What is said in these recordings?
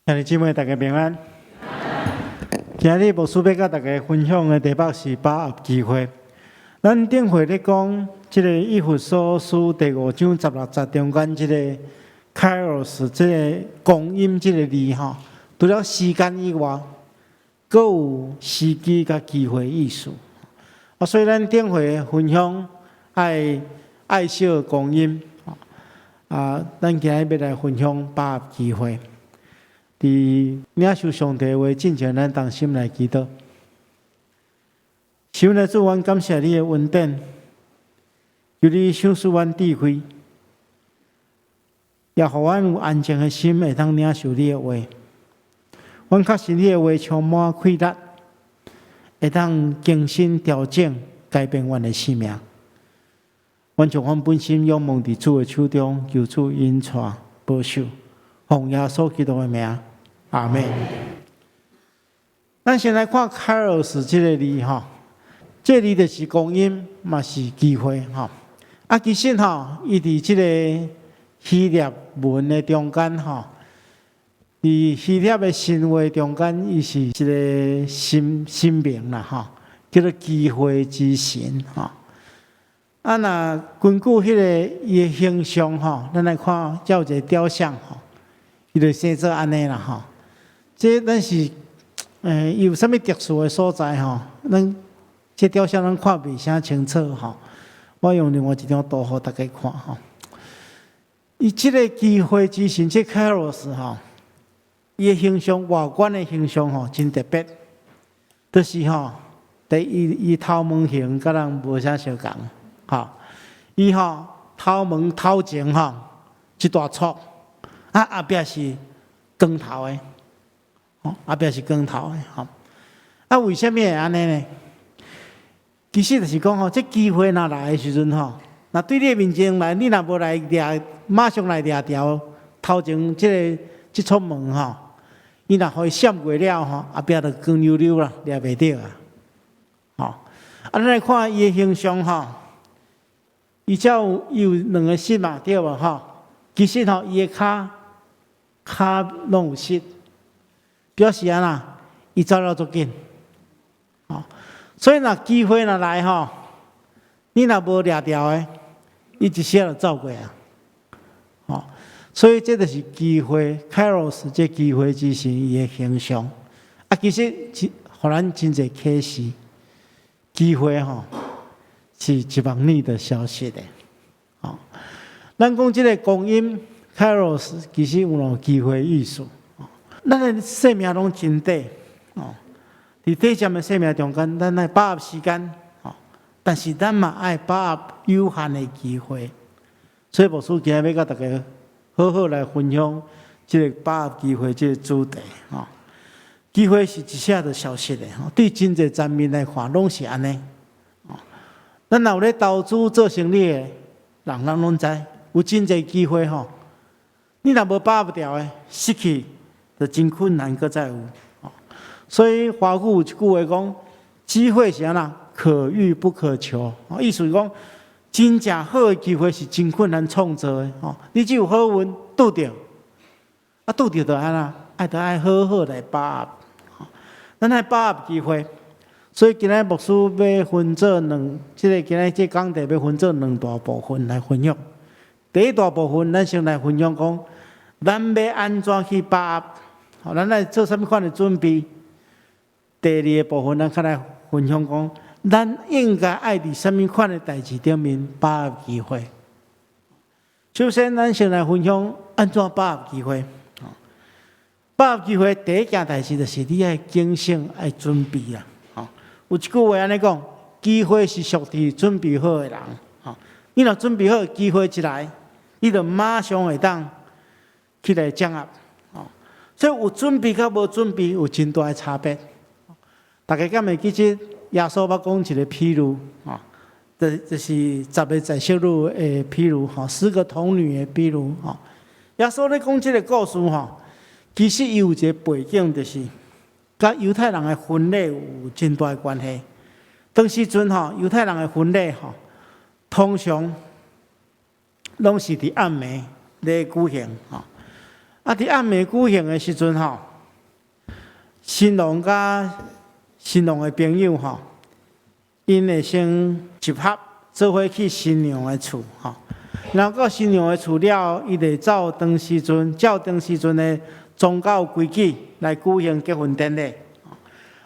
兄弟姊妹，大家平安。今日牧師欲佮大家分享的題目是把握機會。咱頂回咧講，這个以弗所書第五章十六節中間這個 Kairos 這个光陰這个字吼，除了時間以外，閣有時機佮機會意思。啊，所以咱頂回分享愛愛惜光陰，啊，咱今日欲來分享把握機會。佇領受上帝話進前，咱同心來祈禱。神的主，阮感謝你的恩典，求你賞賜阮智慧，也予阮有安靜的心，會當領受你的話。阮確信你的話充滿氣力，會當更新調整、改變阮的生命。阮將阮本心仰望佇主的手中，求主引帶保守，奉耶穌基督的名。阿們。咱先來看 Kairos 這个字吼，這个字就是光陰，嘛是機會吼。啊，其實吼，伊佇這个希臘文的中間吼，佇希臘的神話中間，伊是一个神神明啦吼，叫做機會之神吼。啊，若根據彼个伊的形象吼，咱來看，遮有一个雕像吼，伊就生做按呢啦吼。這咱是，伊有啥物特殊的所在吼？咱這雕像咱看袂啥清楚吼。我用另外一張圖予大家看吼。伊這个機會之神，這 Kairos 吼，伊的形象外觀的形象吼，真特別，就是吼，第一，伊頭毛型佮人無啥相仝，吼。伊吼頭毛頭前吼一大撮，啊後壁是光頭的。後壁是光頭的吼，啊，為啥物會按呢呢？其實就是講吼，這機會若來的時陣吼，若對你的面前來，你若無來掠，馬上來掠著頭前這个這撮毛吼，伊若予伊閃過了吼，後壁就光溜溜啦，掠袂著啊。吼，啊，咱來看伊的形象吼，伊才有伊有兩个膝嘛，對無吼？其實吼，伊的跤跤攏有膝。表示按怎，伊走了足緊，吼，所以若機會若來吼，你若無掠著的，伊一下就走過啊，吼，所以這就是機會，Kairos 這機會之神伊的形象，啊，其實予咱真濟啟示，機會吼是一目爾就消失的，吼，咱講這个光陰 Kairos 其實有兩個機會意思。咱的生命攏真短，哦，佇短暫的生命中間，咱愛把握時間，哦，但是咱嘛愛把握有限的機會。所以牧師今日欲佮大家好好來分享這个把握機會這个主題，吼。機會是一下就消失的，吼，對真濟層面來看，攏是按呢。哦，咱若有咧投資做生意的，人人攏知，有真濟機會吼，你若無把握著的，失去就真困難，閣再有。所以華語有一句話講：機會是按怎，可遇不可求。意思是講，真正好的機會是真困難創造的。吼，你只有好運拄著，啊拄著就按怎，愛著愛好好來把握。咱愛把握機會。所以今日牧師欲分做兩，這个今日這講題欲分做兩大部分來分享。第一大部分，咱先來分享講，咱欲按怎去把握。好，咱來做啥物款的準備？第二个部分，咱較來分享講，咱應該愛佇啥物款的代誌頂面把握機會。首先，咱先來分享按怎把握機會。把握機會第一件代誌就是你愛警醒、愛準備啦。吼，有一句話按呢講：機會是屬佇準備好的人。吼，你若準備好，機會一來，你就馬上會當起來掌握。所以有準備佮無準備有真大的差別。大家敢會記得耶穌捌講一个譬喻，吼，這就是十个宰相女的譬喻，吼，十個童女的譬喻，吼。耶穌咧講這个故事，吼，其實伊有一个背景，就是佮猶太人的婚禮有真大的關係。當時陣吼，猶太人的婚禮吼，通常攏是佇暗暝咧舉行，吼。啊，佇暗暝舉行的時陣吼，新郎佮新郎的朋友吼，𪜶會先集合，做伙去新娘的厝吼。然後到新娘的厝了後，伊就照當時陣，照當時陣的宗教規矩來舉行結婚典禮。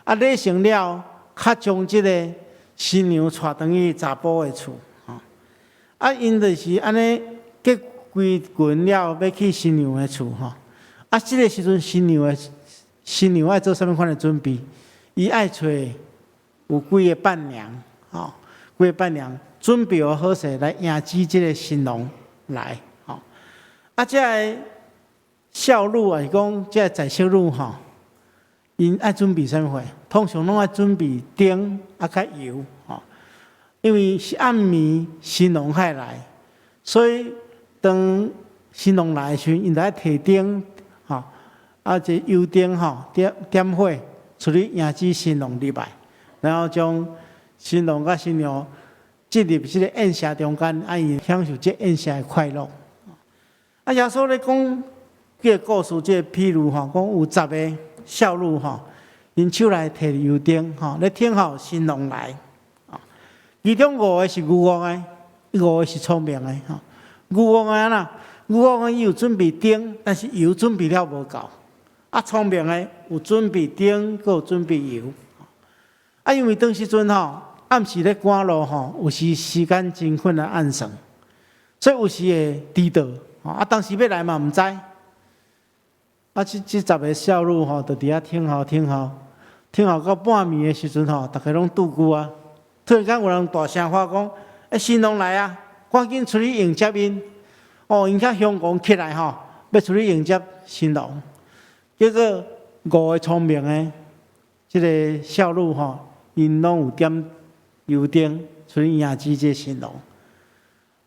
啊，禮成了，較將這个新娘帶轉去查埔的厝。啊，𪜶就是按呢結規群了，欲去新娘的厝吼。啊，這个時陣新娘的新娘愛做啥物款的準備？伊愛揣有幾个伴娘，吼，幾个伴娘準備好好勢來迎接這个新郎來，吼。啊，這个少女抑是講這个在室女吼，𪜶愛準備啥物貨？通常攏愛準備燈啊，佮油，吼。因為是暗暝新郎愛來，所以當新郎來的時陣，𪜶就愛提燈，吼，啊，這油燈吼，點點火出去迎接新郎入來，然後將新郎佮新娘進入這個宴席中間，啊，𪜶享受這宴席的快樂。啊，耶穌咧講這个故事，這个譬喻吼，講有十个少女吼，𪜶手內提油燈吼，咧等候新郎來。其中五个是愚戇的，五个是聰明的吼。愚戇的按怎？愚戇的伊有準備燈，但是油準備了無夠。啊，聰明的有準備燈，閣有準備油。啊，因為當時陣吼，暗時咧趕路吼，有時時間真困難按算，所以有時會遲到。啊，當時欲來嘛毋知。啊，這十个少女吼，就佇遐等候等候，等候到半暝的時陣吼，逐家攏拄久啊。突然間有人大聲喊講：“欸，新郎來啊！趕緊出去迎接𪜶！”哦，𪜶較雄狂起來吼，欲出去迎接新郎。結果五个聰明的這个少女吼，𪜶攏有點油燈出去迎接這个新郎。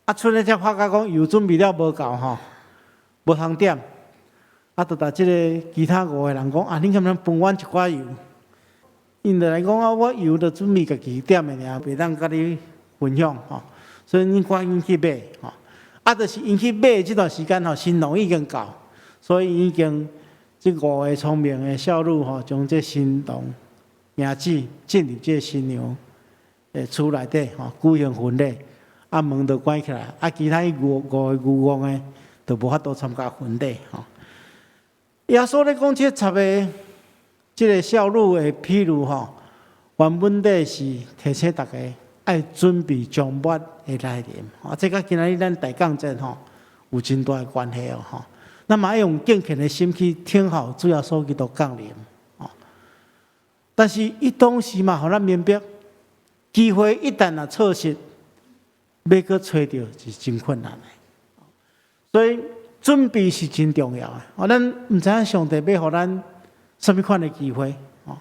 啊，出來才發覺講油準備了無夠吼，無通點。啊，就共這个其他五个人講：“啊，恁敢毋通分阮一寡油？”𪜶就來講啊，我油就準備家己點的爾，袂當佮你分享吼，所以恁趕緊去買吼。啊，就是𪜶去買這段時間吼，新郎已經到，所以已經這五个聰明的少女吼，將這新郎迎接進入這新娘的厝內底吼，舉行婚禮，啊門就關起來，啊其他五個愚戇的就無法度參加婚禮吼。耶穌咧講這十个這个少女的譬喻吼，原本底是提醒大家愛準備終末的來臨。啊，這佮今仔日咱大降節吼有真大的關係哦吼。咱嘛愛用敬虔的心去等候主耶穌基督降臨。哦，但是伊同時嘛，予咱明白，機會一旦若錯失，欲閣揣著是真困難的。所以準備是真重要的。哦，咱毋知影上帝欲予咱啥物款的機會，哦，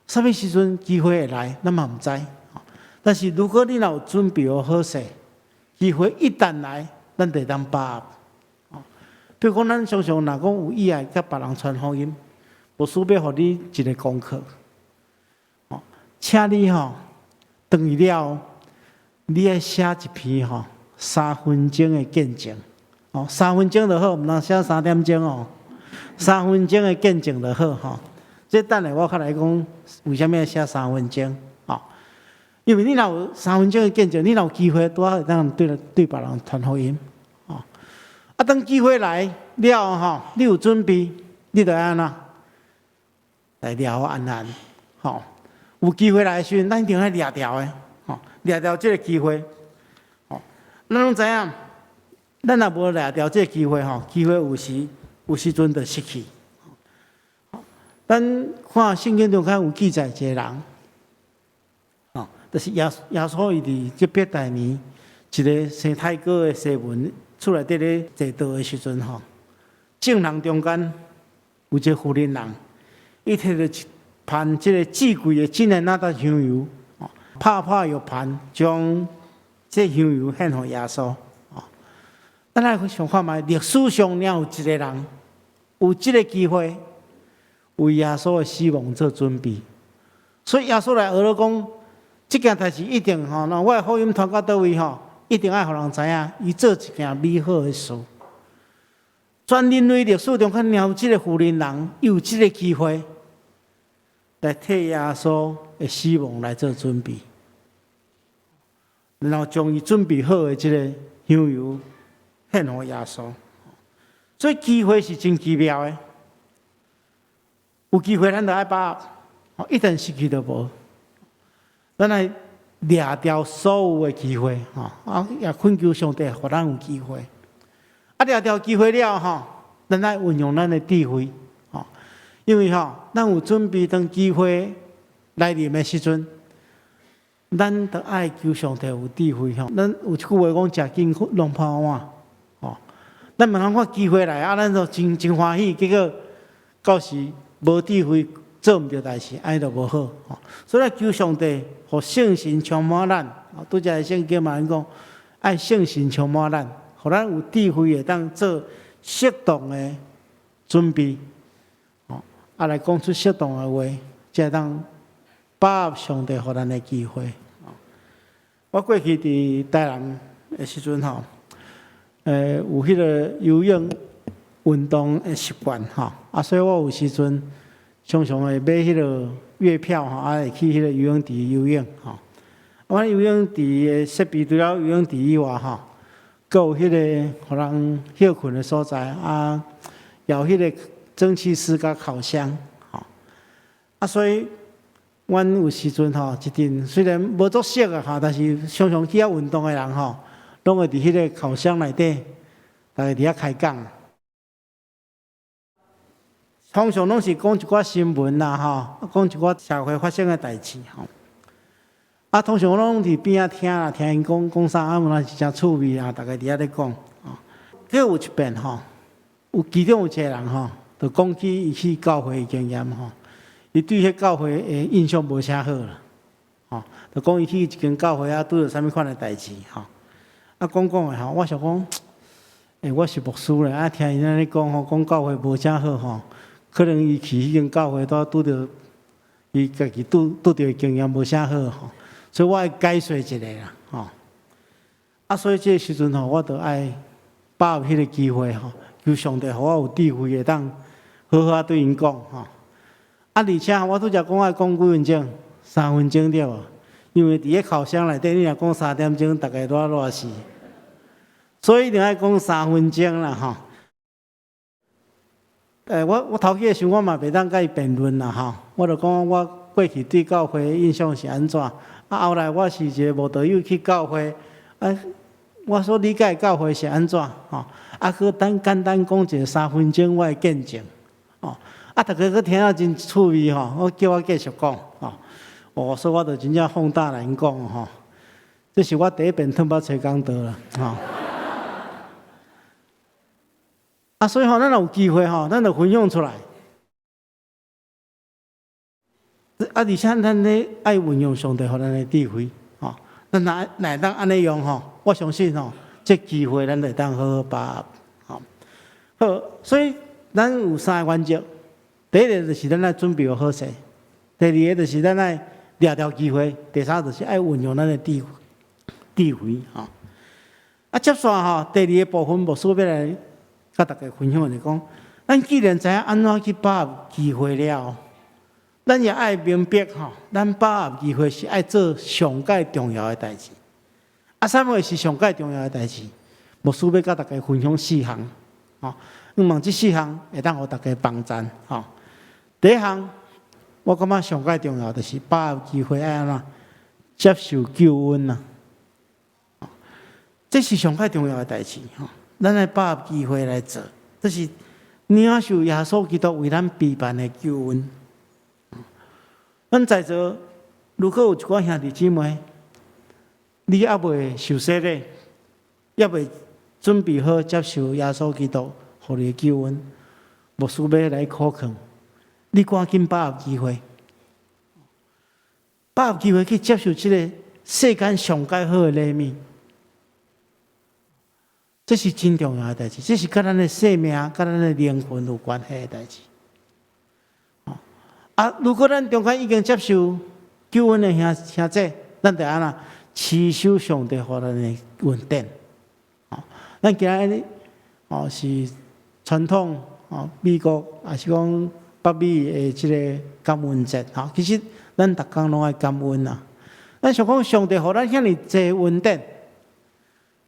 啥物時陣機會會來，咱嘛毋知。但是如果你若有準備好好勢，機會一旦來，咱就會當把握。哦，比如講，咱常常若講有意愛共別人傳福音，牧師欲予你一个功課，哦，請你吼，轉去了，你愛寫一篇吼3分鐘的見證，哦，三分鐘就好，毋通寫3點鐘哦。三分鐘的見證就好吼。這等下我較來講，為啥物愛寫三分鐘？吼，因為你若有三分鐘的見證，你若有機會，拄好會當對別人傳福音。哦，啊，當機會來了吼，你有準備，你就按怎來掠予安安。吼，有機會來的時陣，咱一定愛掠著的，吼，掠著這个機會。吼，咱攏知影，咱若無掠著這个機會吼，機會有時陣就失去。咱看聖經中間有記載一個人，哦，就是耶穌伊佇這伯大尼一个生太睾的西門厝內底咧坐桌的時陣吼，眾人中間有一個婦人人，伊提著一盤這个至貴的真的哪噠香油，拍破玉盤，將這香油獻予耶穌。哦，咱來想看覓，歷史上爾有一个人有這个機會為耶穌的死亡做準備，所以耶穌來學了講，這件代誌一定吼，那我的福音傳到佗位吼，一定愛予人知影，伊做一件美好的事。全人類歷史中間，有這個婦人人有這個機會來替耶穌的死亡來做準備，然後將伊準備好的這個香油獻予耶穌。所以機會是真奇妙的，有機會咱就愛把握，一旦失去就無。咱愛掠牢所有的機會，吼啊，也懇求上帝，予咱有機會。啊，掠牢機會了吼，咱愛運用咱的智慧，吼，因為吼，咱有準備當機會來臨的時陣，咱就愛求上帝有智慧吼。咱有一句話講：食緊弄破碗，吼。咱毋通看機會來啊，咱就真真歡喜，結果到時無智慧做毋著代誌，按呢就無好。吼，所以求上帝，予聖神充滿咱。拄才聖經嘛講，愛聖神充滿咱，予咱有智慧會當做適當的準備，吼，啊來講出適當的話，才會當把握上帝予咱的機會。我過去佇台南的時陣吼，有彼個游泳運動的習慣吼，啊，所以我有時陣常常會買彼個月票吼，啊，會去彼個游泳池游泳吼。阮游泳池的設備除了游泳池以外吼，閣有彼個予人歇睏的所在，啊，也有彼個蒸汽室佮烤箱，吼。啊，所以阮有時陣吼，一陣雖然無足熟啊吼，但是常常去遐運動的人吼，攏會佇彼個烤箱內底，逐家佇遐開講。通常攏是講一寡新聞啦，吼，講一寡社會發生的代誌，吼。啊，通常攏佇邊仔聽啦，聽𪜶講講啥，啊，嘛是誠趣味啊，逐家佇遐咧講，吼。閣有一遍吼，有其中有一個人吼，就講起伊去教會的經驗吼，伊對彼教會的印象無啥好啦，吼，就講伊去一間教會啊，拄著啥物款的代誌吼。啊，講講的吼，我想講，欸，我是牧師咧，啊，聽伊按呢講吼，講教會無啥好吼，可能伊去彼間教會拄拄著，伊家己拄拄著的經驗無啥好吼，所以我愛解說一下啦，吼。啊，所以這個時陣吼，我就愛把握彼個機會吼，求上帝予我有智慧會當好好仔對𪜶講吼。啊，而且我拄才講愛講幾分鐘，3分鐘對無？因為佇个烤箱內底，你若講3點鐘，逐家熱熱死。所以一定愛講三分鐘啦，吼。欸，我頭幾个時我嘛袂當佮伊辯論啦，吼。我就講我過去對教會的印象是按怎，啊，後來我是一個慕道友去教會，啊，我所理解的教會是按怎，吼。啊，閣單簡單講一個三分鐘我的見證，吼。啊，逐家閣聽了真趣味吼，閣叫我繼續講，吼。哦，所以我就真正放膽來𪜶講吼。這是我第一遍褪捌揣講道啦，吼。啊，所以吼，咱若有機會吼，咱就分享出來。啊，而且咱咧愛運用上帝予咱的智慧，吼，咱若會當按呢用吼，我相信吼，這機會咱會當好好把握，吼。好，所以咱有三個原則。第一个就是咱愛準備好勢，第二个就是咱愛掠牢機會，第三就是愛運用咱的智慧吼。啊，接續吼，第二个部分牧師欲來佮大家分享的是講，咱既然知影按怎去把握機會了，咱也愛明白吼，咱把握機會是愛做上蓋重要的代誌。啊，啥物是上蓋重要的代誌？牧師欲佮大家分享四項，吼，希望這四項會當予大家幫贊，吼。第一項，我感覺上蓋重要就是把握機會愛按怎接受救恩啊，這是上蓋重要的代誌，吼。咱愛把握機會來做，這是領受耶穌基督為咱備辦的救恩。咱在座如果有一寡兄弟姊妹，你猶未受洗禮，猶未準備好接受耶穌基督予你的救恩，牧師欲來苦勸，你趕緊把握機會，把握機會去接受這个世間上蓋好的禮物。這是真重要的代誌，這是佮咱的生命、佮咱的靈魂有關係的代誌。啊，如果咱中間已經接受救恩的兄兄弟，咱就按怎持守上帝予咱的恩典。咱今日哦是傳統吼，美國抑是講北美的這个感恩節吼，其實咱逐工攏愛感恩啊。咱想講上帝予咱遐爾濟恩典，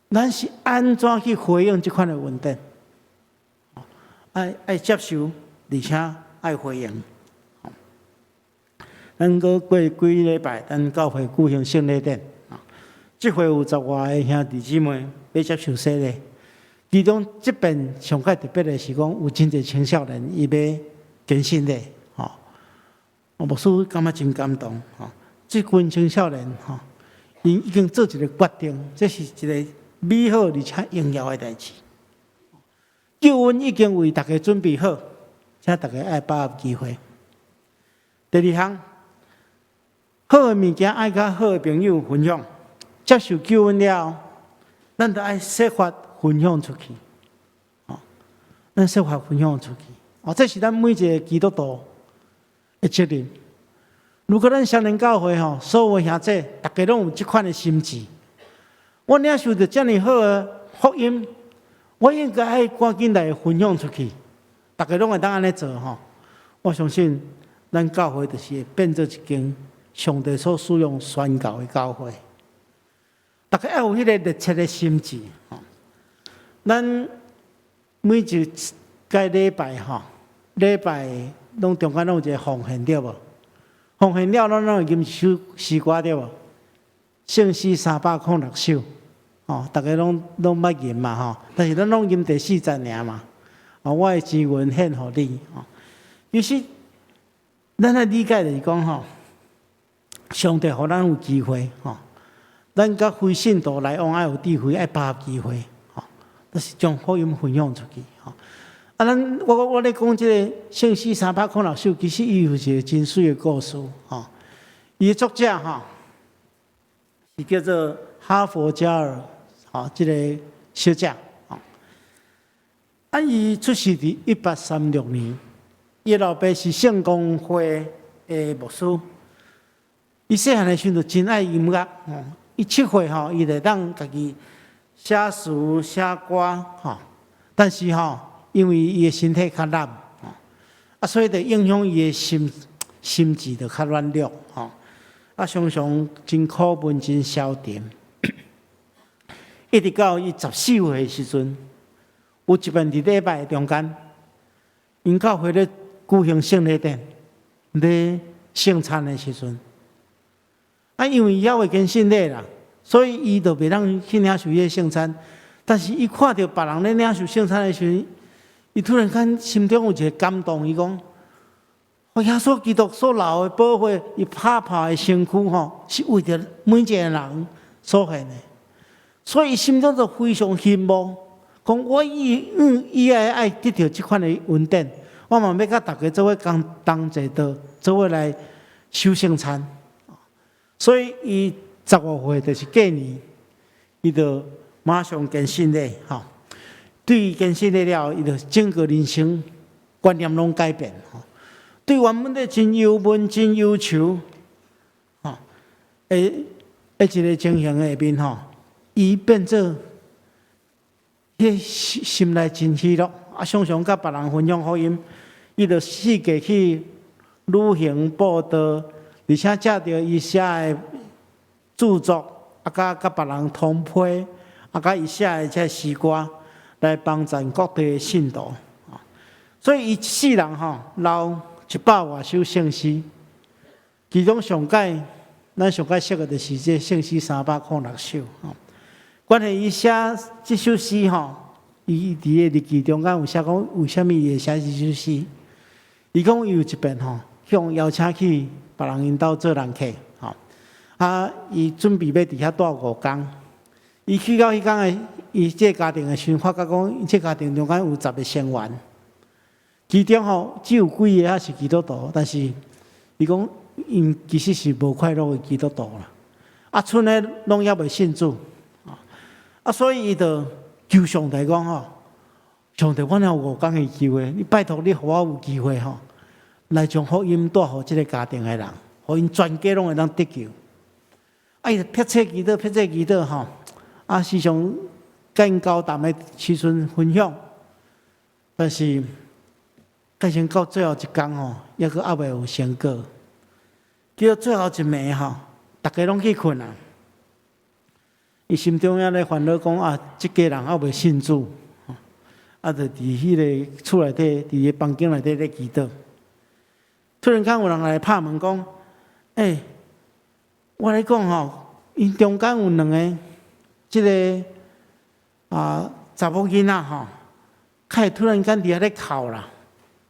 咱是按怎去回應這款的恩典？愛接受，而且愛回應。咱閣過幾禮拜，咱教會舉行聖禮典。這回有十外个兄弟姊妹欲接受洗禮，其中這遍上蓋特別的是講，有真濟青少年伊欲堅信禮，吼。牧師感覺真感動，吼。這群青少年，吼，𪜶已經做一个決定，這是一个美好而且榮耀的代誌。救恩已經為大家準備好，請大家愛把握機會。第二項，好的物件愛佮好的朋友分享。接受救恩了後，咱就愛設法分享出去。哦，咱設法分享出去。哦，這是咱每一个基督徒的責任。如果咱雙連教會吼，所有兄弟，逐家攏有這款的心志，我領受著遮爾好的福音，我應該愛趕緊來分享出去。逐家攏會當按呢做吼，我相信咱教會就是會變做一間上帝所使用宣教的教會。逐家愛有彼个熱切的心志吼。咱每一屆禮拜吼，禮拜攏中間攏有一个奉獻對無？奉獻了，咱攏會吟首詩歌對無？聖詩306首，吼，逐家攏捌吟嘛吼。但是咱攏吟第四節爾嘛。哦，我的錢銀獻予你吼。其實，咱愛理解就是講吼，上帝予咱有機會吼，咱佮非信徒來往愛有智慧，愛把握機會吼，就是將福音分享出去吼。啊，咱我咧講這个聖詩306首，其實伊有一个真媠的故事吼。伊的作者吼是叫做哈佛加爾，吼，這个學者吼。啊，伊出世佇1836年，伊老爸是聖公會的牧師。伊細漢的時陣就真愛音樂，吼。伊7歲吼，伊就會當家己寫詞寫歌，吼。但是吼，因為伊的身體較懶，啊，所以就影響伊的心智就較軟弱，吼。啊，常常真苦悶、真消沉。一直到伊14歲的時陣，有一遍佇禮拜中間，𪜶教會咧舉行聖禮典，咧聖餐的時陣，啊，因為伊猶未堅信禮啦，所以伊就袂當去領受彼个聖餐。但是伊看著別人咧領受聖餐的時陣，伊突然間心中有一个感動，伊講：耶穌基督所流的寶血，伊拍破的身軀吼，是為著每一个人所獻的。所以伊心中就非常希望，講我伊愛得著這款的恩典，我嘛欲佮大家做伙共同齊到，做伙來守聖餐。所以伊15歲就是過年，伊就馬上堅信禮吼。對伊堅信禮了後，伊就整個人生觀念攏改變吼。對原本咧真憂悶、真憂愁，吼，的一个情形下面吼，伊變做彼心內真喜樂，啊，常常佮別人分享福音，伊就四界去旅行布道，而且藉著伊寫的著作，啊，佮別人通批，啊，佮伊寫的這詩歌，來幫贊各地的信徒。所以伊一世人吼留100外首聖詩，其中上蓋咱上蓋熟的就是這聖詩306首。吼，關係伊寫這首詩吼，伊佇个日記中間有寫講，為啥物伊會寫這首詩？伊講伊有一遍吼，予人邀請去別人𪜶兜做人客，吼，啊，伊準備欲佇遐蹛5工。伊去到彼工的伊這个家庭的時陣，發覺講，這个家庭中間有十个成員，其中吼只有幾个是基督徒，但是伊講𪜶其實是無快樂的基督徒啦。啊，賰的攏猶未信主，啊，所以伊就求上帝講吼，上帝，我有5工的機會，你拜託你予我有機會吼，來將福音帶予這个家庭的人，予𪜶全家攏會當得救。啊，伊就迫切祈禱，迫切祈禱吼，啊，時常佮𪜶交談的時陣分享，但是進行到最後一工吼，猶閣猶未有成果。結果最後一暝吼，逐家攏去睏啊。伊心中猶咧煩惱講啊，這家人猶未信主，啊，就佇彼个厝內底，佇個房間內底咧祈禱。突然間有人來拍門講：欸，我咧講吼，𪜶中間有兩个，這个啊查某囡仔吼，開始突然間佇遐咧哭啦，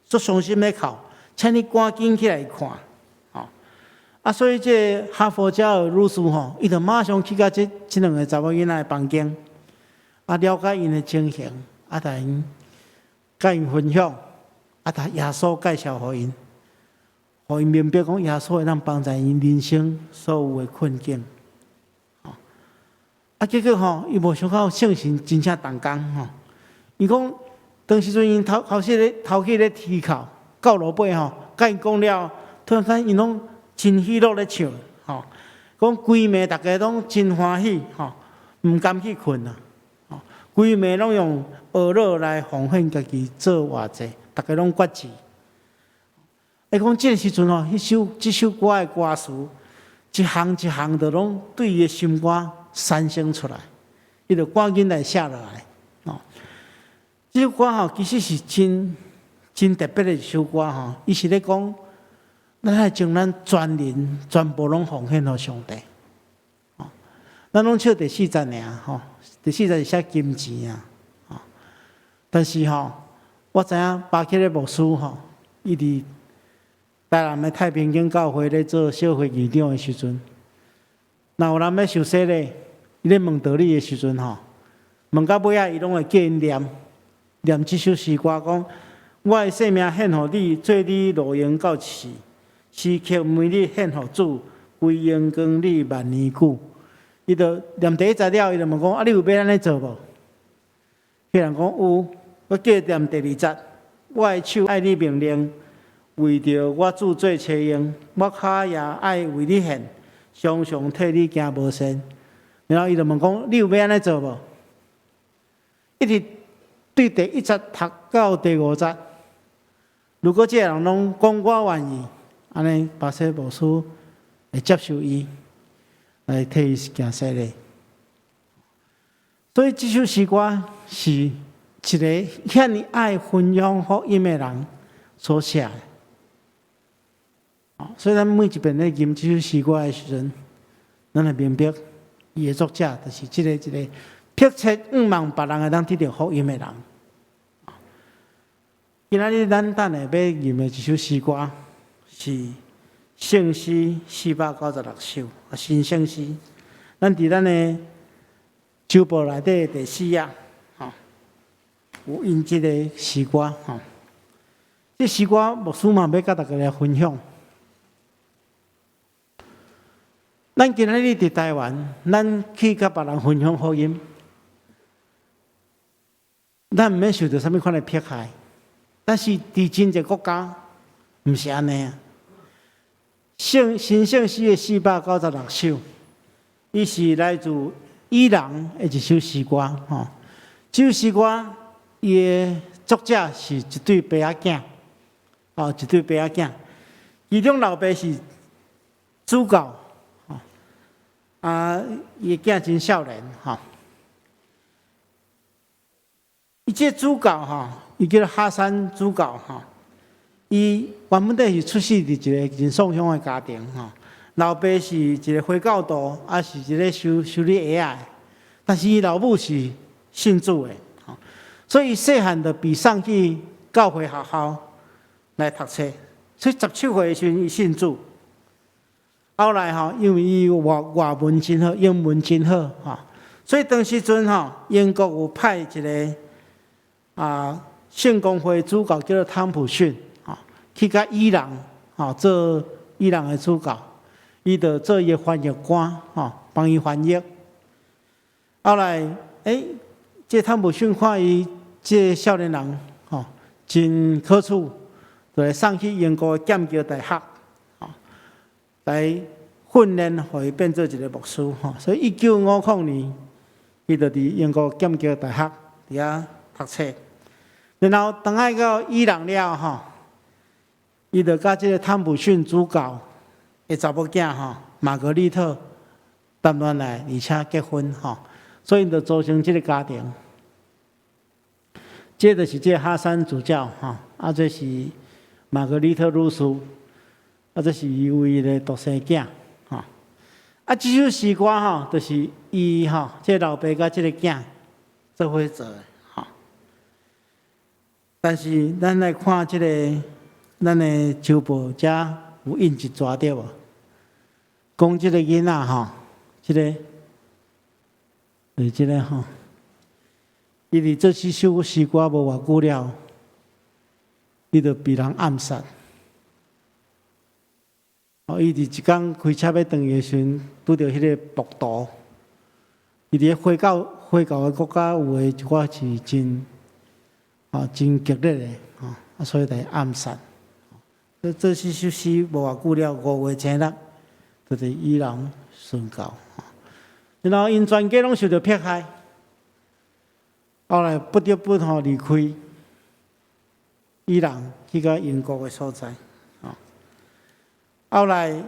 足傷心咧哭，請你趕緊起來看，吼！啊，所以這个哈佛加爾女士吼，伊就馬上去共這兩个查某囡仔的房間，啊，了解𪜶的情形，啊，共𪜶分享，啊，共耶穌介紹予𪜶，予𪜶明白講耶穌會當幫助𪜶人生所有的困境。啊，結果吼，伊無想到聖神真正動工吼。伊講當時陣𪜶頭開始咧頭去咧啼哭，到落尾吼，共𪜶講了，突然間𪜶攏真喜樂咧唱，吼，講規暝逐家攏真歡喜，吼，毋甘去睏啊，吼，規暝攏用哀樂來奉獻家己做活祭，逐家攏決志。伊講這个時陣吼，這首歌的歌詞，一行一行就攏對伊的心肝產生出來，伊就趕緊來寫落來。哦，這首歌吼，其實是真真特別的一首歌吼。伊是咧講，咱愛將咱全人全部攏奉獻予上帝。哦，咱攏唱第四節爾吼，第四節是寫金錢啊。哦，但是吼，我知影巴克的牧師吼，伊佇台南的太平間教會咧做小會議長的時陣，若有人欲受洗禮，伊咧問道理的時陣吼，問到尾仔，伊攏會叫𪜶念念這首詩歌，講我的性命獻予你，做你路用到死，時刻每日獻予主，歸榮光你萬年久。伊就念第一節了，伊就問講：啊，你有欲按呢做無？彼人講有，閣繼續念第二節，我的手愛你命令，為著我主做車用，我跤也愛為你獻，常常替你行無善。然後伊就問講：你有欲按呢做無？一直對第一節讀到第五節。如果這个人攏講我願意，按呢巴西牧師會接受伊來替伊行洗禮。所以這首詩歌是一个遐爾愛分享福音的人所寫的。所以咱每一遍咧吟這首詩歌的時陣，咱會明白伊的作者就是這個一个迫切向望別人會當得著福音的人。今仔日咱等下欲吟的一首詩歌是聖詩496首，啊，新聖詩。咱佇咱的周報內底第四頁，吼，有印這个詩歌，吼。這詩歌牧師嘛欲共大家來分享。咱今仔日佇台灣，咱去共別人分享福音，咱毋免受著啥物款的迫害。但是佇真濟國家，毋是按呢啊。新聖詩的496首，伊是來自伊朗的一首詩歌，吼。這首詩歌，伊的作者是一對爸仔囝，哦，一對爸仔囝。其中老爸是主教，吼，啊，伊的囝真少年，吼。伊這主教吼，伊叫做哈山主教吼。伊原本底是出世佇一个真喪鄉的家庭吼，老爸是一个回教徒，啊是一个修修理鞋仔的，但是伊老母是信主的，吼，所以細漢就被送去教會學校來讀冊，所以17歲的時陣伊信主。後來吼，因為伊外文真好，英文真好，吼，所以當時陣吼，英國有派一个聖公會主教叫做湯普遜。去共伊朗，吼做伊朗的主教，伊就做伊的翻譯官，吼幫伊翻譯。後來，欸，這湯普遜看伊這个少年人，吼真可取，就來送去英國的劍橋大學，吼來訓練，予伊變做一个牧師，吼。所以1950年，伊就佇英國劍橋大學佇遐讀冊。然後轉來到伊朗了吼，伊就佮這个湯普遜主教的查某囝吼，瑪格麗特談戀愛，而且結婚吼，所以𪜶就組成這个家庭。這就是這个哈山主教吼，啊，這是瑪格麗特女士，啊，這是伊唯一的獨生囝吼。啊，這首詩歌吼，就是伊吼，這个老爸佮這个囝做伙做的吼。但是咱來看這个咱的周報，遮有印一逝對無？講這个囡仔吼，這个就是這个吼，伊佇做這首詩歌無偌久了，伊就被人暗殺。哦，伊佇一工開車欲轉去的時陣，拄著彼个暴徒。伊佇咧回教的國家有的一寡是真激烈的，吼，啊，所以來暗殺。這這首詩無偌久了，5月初六，就佇伊朗殉教。然後𪜶全家攏受著迫害，後來不得不吼離開伊朗，去到英國的所在。後來，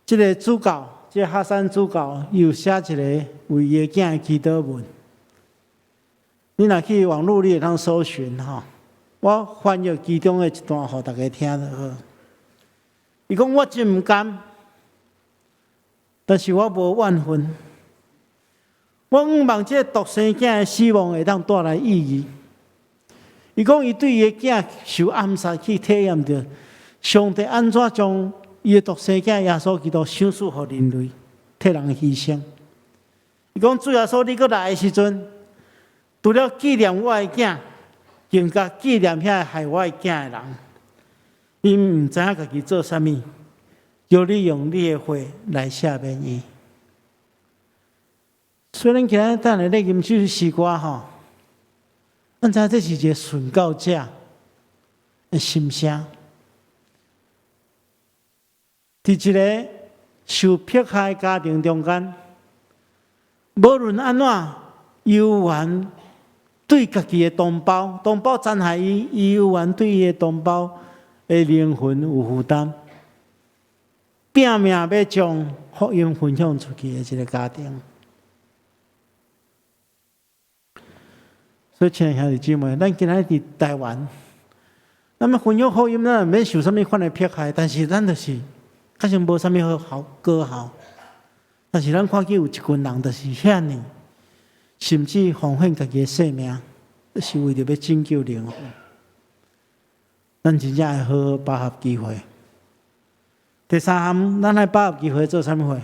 這个主教，這个哈山主教，伊有寫一个為伊的囝的祈禱文。你若去網路，你會當搜尋吼。我翻譯其中的一段，予大家聽就好。伊講我真毋甘，但是我無怨恨。我向望這個獨生囝的死亡會當帶來意義。伊講伊對伊的囝受暗殺去體驗著上帝按怎將伊的獨生囝耶穌基督賞賜予人類，替人犧牲。伊講主耶穌，你閣來的時陣，除了紀念我的囝，更加紀念遐個害我的囝的人。𪜶毋知影家己做啥物，求你用你的血來赦免伊。所以咱今日等下咧吟這首詩歌吼，咱知影這是一個殉教者的心聲。佇一个受迫害家庭中間，無論按怎，猶原對家己的同胞，同胞殘害伊，伊猶原對伊的同胞的靈魂有負擔，拼命欲將福音分享出去的一个家庭。所以，親愛兄弟姊妹，咱今仔日佇台灣，咱欲分享福音，咱毋免受啥物款的迫害，但是咱就是確實無啥物好好果效。但是咱看見有一群人，就是遐爾，甚至奉獻家己的性命，是為著欲拯救靈魂。咱真正愛好好把握機會。第三項，咱愛把握機會做啥物貨？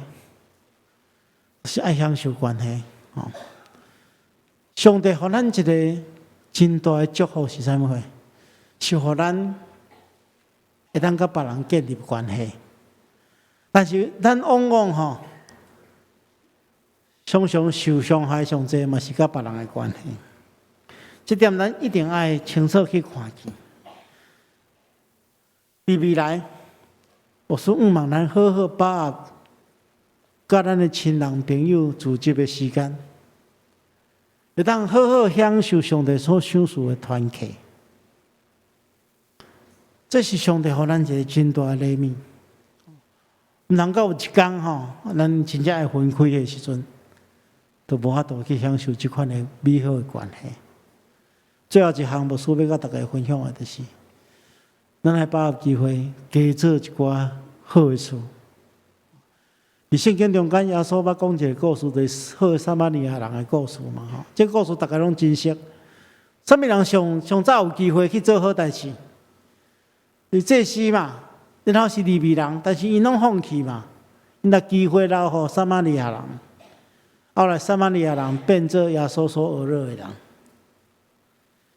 是愛享受關係。吼，上帝予咱一个真大的祝福是啥物貨？是予咱會當佮別人建立關係。但是咱往往吼，常常受傷害上濟嘛是佮別人的關係。這點咱一定愛清楚去看見。佇未來，牧師向望咱好好把握佮咱的親人朋友聚集的時間，會當好好享受上帝所賞賜的團契。這是上帝予咱一个真大的禮物。毋通到有一工吼，咱真正愛分開的時陣，都無法度去享受這款的美好的關係。最後一項，牧師欲佮大家分享的，就是咱愛把握機會，加做一寡好的事。佇聖經中間，耶穌捌講一個故事，就是好撒瑪利亞人的故事嘛。吼，這個故事大家攏真熟。啥物人上上早有機會去做好代誌？是祭司嘛，然後是利未人，但是𪜶攏放棄嘛，𪜶共機會留予撒瑪利亞人。後來撒瑪利亞人變做耶穌所訛樂的人。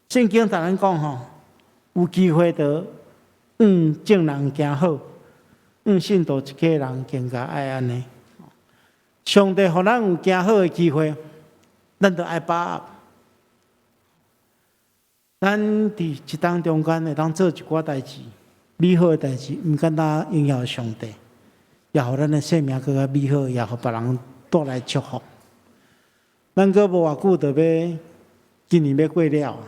聖經共咱講吼，有機會就向眾人行好，向信徒一家人更加愛按呢。上帝予咱有行好的機會，咱就愛把握。咱佇一冬中間會當做一寡代誌，美好的代誌，毋簡單榮耀上帝，也予咱的生命閣較美好，也予別人帶來祝福。咱閣無偌久就欲今年欲過了啊！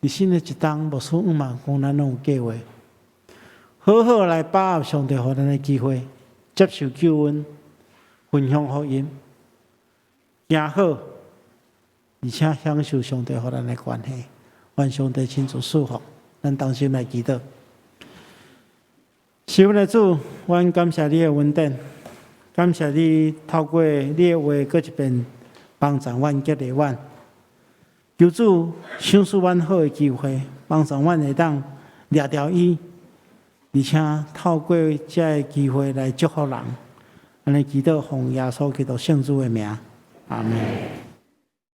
佇新的一冬，牧師向望講咱攏有計劃，好好來把握上帝予咱的機會，接受救恩，分享福音，行好，而且享受上帝予咱的關係，願上帝親自賜福，咱同心來祈禱。是阮的主，阮感謝你的恩典，感謝你透過你的話，閣一遍幫助阮，激勵阮。求主賞賜阮好的機會，幫助阮會當掠著伊，而且透過這个機會來祝福人。按呢祈禱，奉耶穌基督聖子的名，阿門。